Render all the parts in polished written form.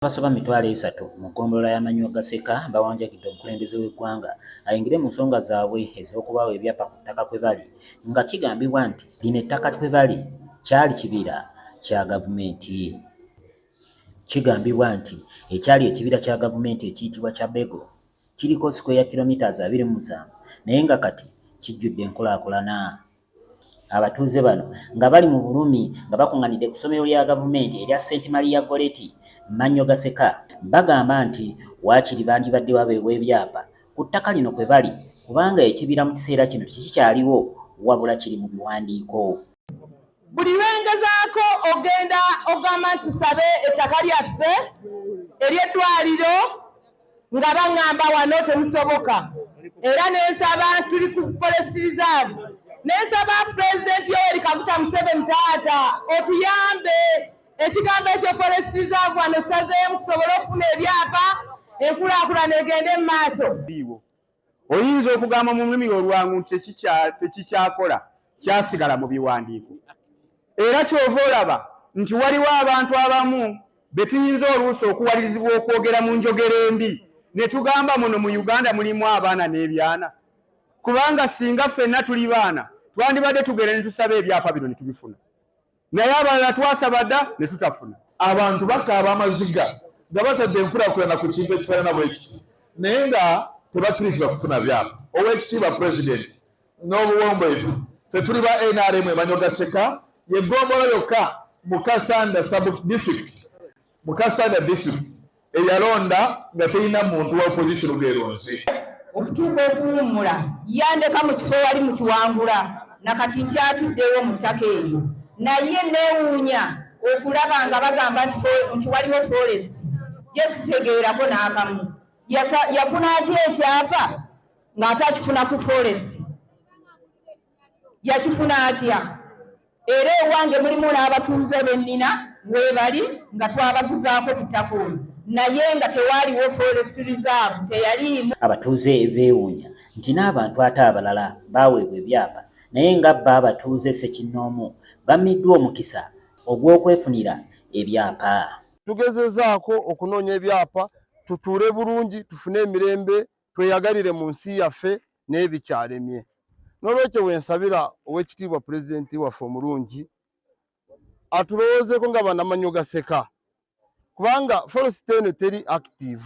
Abasoba 300 mu ggombolola ya Manyogaseka bawanjagidde omukulembeze w'eggwanga ayingire mu nsonga zaabwe ez'okubawa ebyapa ku ttaka kwe bali nga kigambibwa nti lino ettaka kwe bali kyali kibira kya gavumenti. Kigambibwa nti ekyali ekibira kya gavumenti ekiyitibwa Kyabego kiriko square kilometres 27 naye nga kati kijjudde enkulaakulana. Abatuuze bano nga bali mu bulumi nga bakunganidde ku ssomero lya gavumenti erya St Maria Goretti Manyogaseka bagamba nti waakiri bandibadde baweebwa ebyapa ku ttaka lino kwe bali kubanga ekibira mu kiseera kino tekikyaliwo wabula kiri mu biwandiiko. Buli lwengezaako ogenda ogamba nti tusabe ettaka lyaffe ery'eddwaliro nga baŋŋamba wano temusoboka, era nensaba tuli ku forest reserve, nensaba Pulezidenti Yoweri Kaguta Museveni taata otuyambe ekigambo ekyo forest reserve wano sazeemu tusobole okufuna ebyapa, enkulaakulana egende mu maaso. Oyinza okugamba mu lulimi olwangu nti tekikyakola, kyasigala mu biwandiiko. Era kyova olaba nti waliwo abantu abamu be tuyinza oluusi okuwalirizibwa okwogera mu njogera embi ne tugamba muno mu Uganda mulimu abaana n'ebyana, kubanga singa ffenna tuli baana twandibadde tugenda ne tusaba ebyapa bino ne tubifuna, naye abalala twasaba dda ne tutafuna. Abantu bakaaba amaziga nga batadde enkulaakulana ku kintu ekifaanana bwe kiti, naye nga tebakkirizibwa kufuna byapa. Oweekitiibwa Pulezidenti, n'obuwombeefu, ffe tuli ba NRM e Manyogaseka, ye ggombolola yokka mu Kassanda sub district, mu Kassanda district eyalonda nga terina muntu wa opposition gweronze. Okutuuka okuwummula yandeka mu kifo wali mu Kiwangula, nakati nkyatuddewo mu ttaka eryo, naye neewuunya okulaba nga bagamba nti waliwo forest ye sitegeerako n'akamu. Yafuna atya ekyapa ng'ate akifuna ku forest? Yakifuna atya? Era ewange mulimu n'abatuuze bennina weebali nga twabaguzaako ku ttaka olwo, naye nga tewaaliwo forest reserve, teyaliimu. Abatuuze beewuunya nti n'abantu ate abalala baaweebwa ebyapa naye nga bo abatuuze ssekinnoomu bammiddwa omukisa ogw'okwefunira ebyapa. Tugezezaako okunoonya ebyapa tutuule bulungi, tufune emirembe, tweyagalire mu nsi yaffe, naye bikyalemye. N'olwekyo wensabira ow'ekitiibwa pulezidenti waffe omulungi atulowoozeeko nga Bannamanyogaseka, kubanga forest eno teri active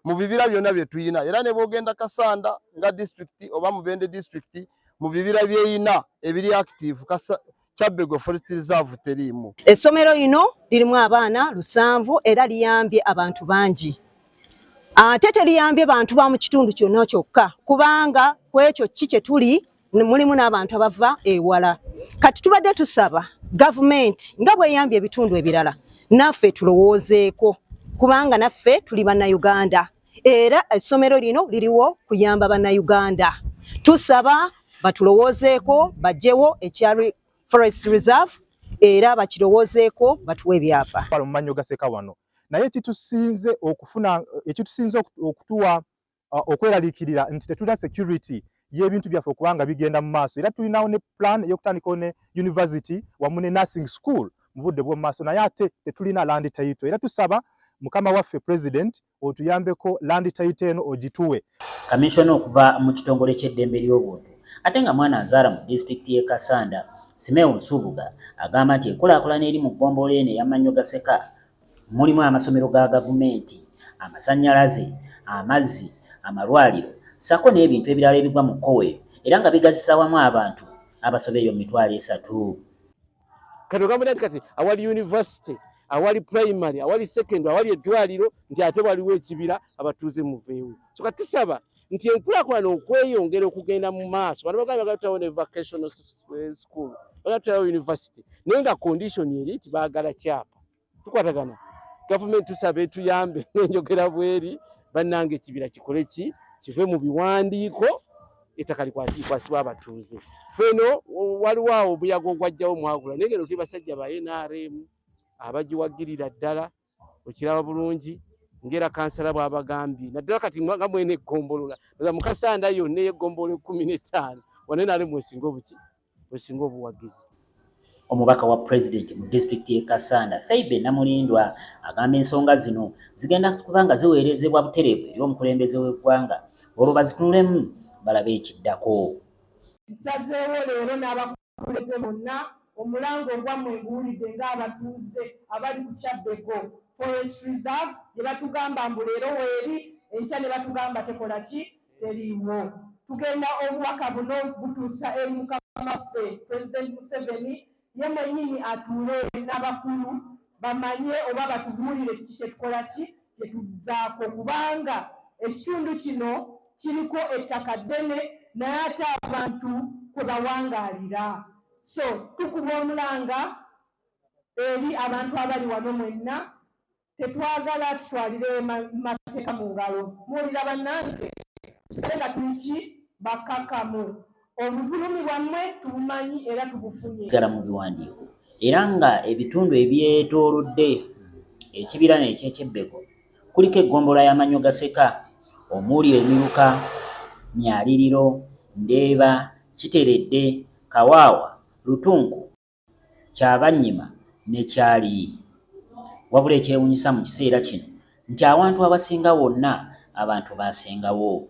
mu bibira byonna bye tuyina, era ne bw'ogenda Kassanda nga disitulikiti oba Mubende disitulikiti, mu bibira byeyina ebiri active Kyabego Forest Reserve teriimu. Essomero lino lirimu abaana 7 era liyambye abantu bangi. Ate teriyambye bantu ba mu kitundu kyonna kyokka, kubanga ku ekyo ki kye tuli mulimu n'abantu abava ewala. Kati tubadde tusaba gavumenti nga bweyambye ebitundu ebirala naffe tulowoozeeko, kubanga naffe tuli Bannayuganda era essomero lino liriwo kuyamba Bannayuganda. Tusaba batulowoozeeko baggyewo ekya Forest Reserve era bakirowoozeeko batuwe ebyapa. Mu Manyogaseka wano, naye ekitusinze okufuna, ekitusinze okutuwa okweraliikirira nti tetulina security y'ebintu byaffe okubanga bigenda mu maaso. Era tulinawo ne plan ey'okutandikawo ne university wamu ne nursing school mu budde bw'omu maaso, naye ate tetulina land title. Era tusaba mukama waffe president otuyambeko land title eno ogituwe. Kamishona okuva mu kitongole ky'eddembe ly'obuntu ate nga mwana azaala mu disitulikiti y'e Kassanda, Simeo Nsubuga, agamba nti enkulaakulana eri mu ggombolola eno eya Manyogaseka mulimu amasomero ga gavumenti, amasannyalaze, amazzi, amalwaliro ssaako n'ebintu ebirala ebigwa mu kkowe era nga bigazisa wamu abantu abasoba eyo 300,000. Kati ogamba nti kati awali university, awali primary, awali secondary, awali eddwaliro, nti ate waliwo ekibira, abatuuze muveewo. So kati tusaba nti enkulaakulana okweyongera okugenda mu maaso, bano bagamba bagala tutawo ne vocational school, bagala tutawo university, naye nga condition eri nti baagala kyapa. Tukwatagana gavumenti, tusaba etuyambe n'enjogera bweri, bannange ekibira kikole ki, kive mu biwandiiko, ettaka likwasibwa abatuuze. Feno waliwo awo omuyaga ogwajjawo mwagula, naye ngeno tuli basajja ba NRM abagiwagirira ddala, okiraba bulungi ngera kansala bw'abagambye, naddala kati nga mwene eggombolola mu Kasanda yonna ey'eggombolola 15 wano NRM esinga obuki, esinga obuwagizi. Omubaka wa pulezidenti mu disitulikiti y'e Kassanda, Thaibe Namulindwa agamba ensonga zino zigenda kuba nga ziweerezebwa butereevu eri omukulembeze w'eggwanga olwo bazitunulemu balabe ekiddako. Nsazeewo leero n'abakulembeze bonna omulanga ogwammwe nguwulidde ng'abatuuze abali ku Kyabego Forest Reserve gye batugamba mbu leero weeri enkya ne batugamba tekola ki teriiwo. Tugenda obubaka buno butuusa eri mukama waffe President Museveni ye mwennyini atuule n'abakulu bamanye oba batubuulire kiki kyetukola ki kyetuzaako kubanga ekitundu kino kiriko ettaka ddene naye ate abantu kwe bawangaalira. So tukuba omulanga eri abantu abali wano mwenna tetwagala tutwalire mateeka mu ngalo. Muwulira bannange, tusigale nga tuli ki bakkakkamu. Obulumi bwammwe tubumanyi era tubufunye. Sigala mu biwandiiko era nga ebitundu ebyetoolodde ekibira n'eky'e Kyebego kuliko eggombolola ya Manyogaseka omuli emiruka Myaliriro, Ndeeba, Kiteredde, Kawaawa, Lutunku, Kyabannyima ne Kyali. Wabula ekyewuunyisa mu kiseera kino nti awantu awasinga wonna abantu baasengawo.